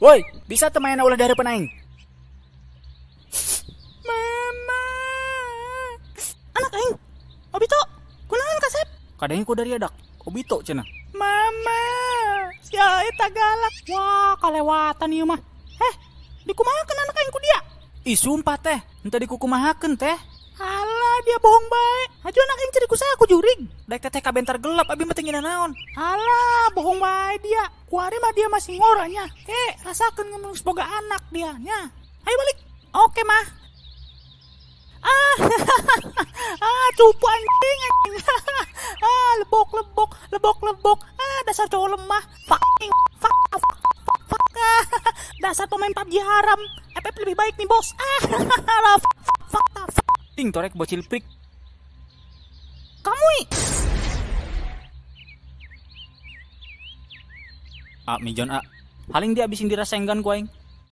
Woi, bisa teman ulah dari aing. Mama. Anak aing. Obito, kunaon kasep? Kadang ku dari adak. Obito cenah. Mama, si eta galak. Wah, kalewatan ieu mah. Heh, dikumahakeun anak aing ku dia? Ih, sumpah teh, henteu dikukumahakeun teh. Alah, dia bohong bae. Hajo anak aing ceri ku saha ku jurig. Daek teteh kabentar gelap abi mah teu ngeunah naon. Alah, bohong bae dia. Kuari mah dia masih ngoranya. Rasakeun geus boga anak dia nya. Ayo balik. Oke, mah. Ah, ah, cupu anjing, anjing. Ah, lebok, lebok, lebok, lebok. Ah, dasar cowok lemah. Fucking, fuck, fuck, fuck, fuck. Ah, dasar pemain PUBG haram. FF lebih baik nih, bos. Ah, lah, fuck, fuck, fuck, fuck. Ting torek bocil prik. Kamu. Ah, mijon ah. Haling dia abisin dirasenggan ku aing.